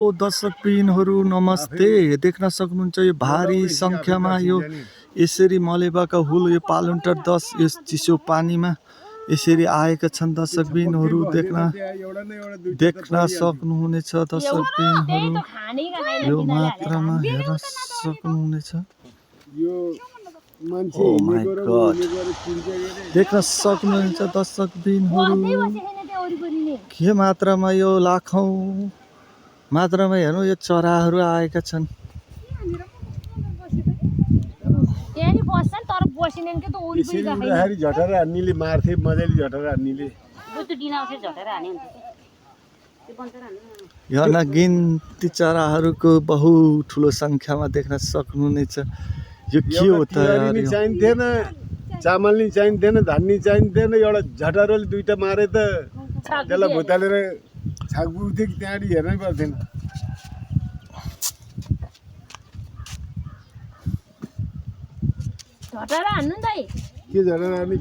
दर्शकबिनहरू नमस्ते। देख्न सक्नुहुन्छ यो भारी संख्यामा यो यसरी मलेबाका हुल यो पालुन्टर 10 यस चिसो पानीमा यसरी आएका छन्। दर्शकबिनहरू देख्न सक्नुहुनेछ। दर्शकबिनहरू यो मात्रामा हेर्न सक्नुहुनेछ। ओ माय गॉड, देख्न सक्नुहुनेछ दर्शकबिनहरू के मात्रामा यो लाखौं मात्रामा हेर्नु यो चराहरू आएका छन्। यो नगिन्ती चराहरूको बहु ठुलो संख्यामा देख्न सक्नुहुनेछ। यो के हो त यार, चाहिन्थेन चामल नि चाहिन्थेन, धान नि चाहिन्थेन, एउटा झटारोले दुईटा मारे त त्यसलाई भुतालेर छाकबुक्थ्यो कि त्यहाँबाट हेर्नै पर्थेन। झटारा हान्नु नि दाइ, के झटारा हान्ने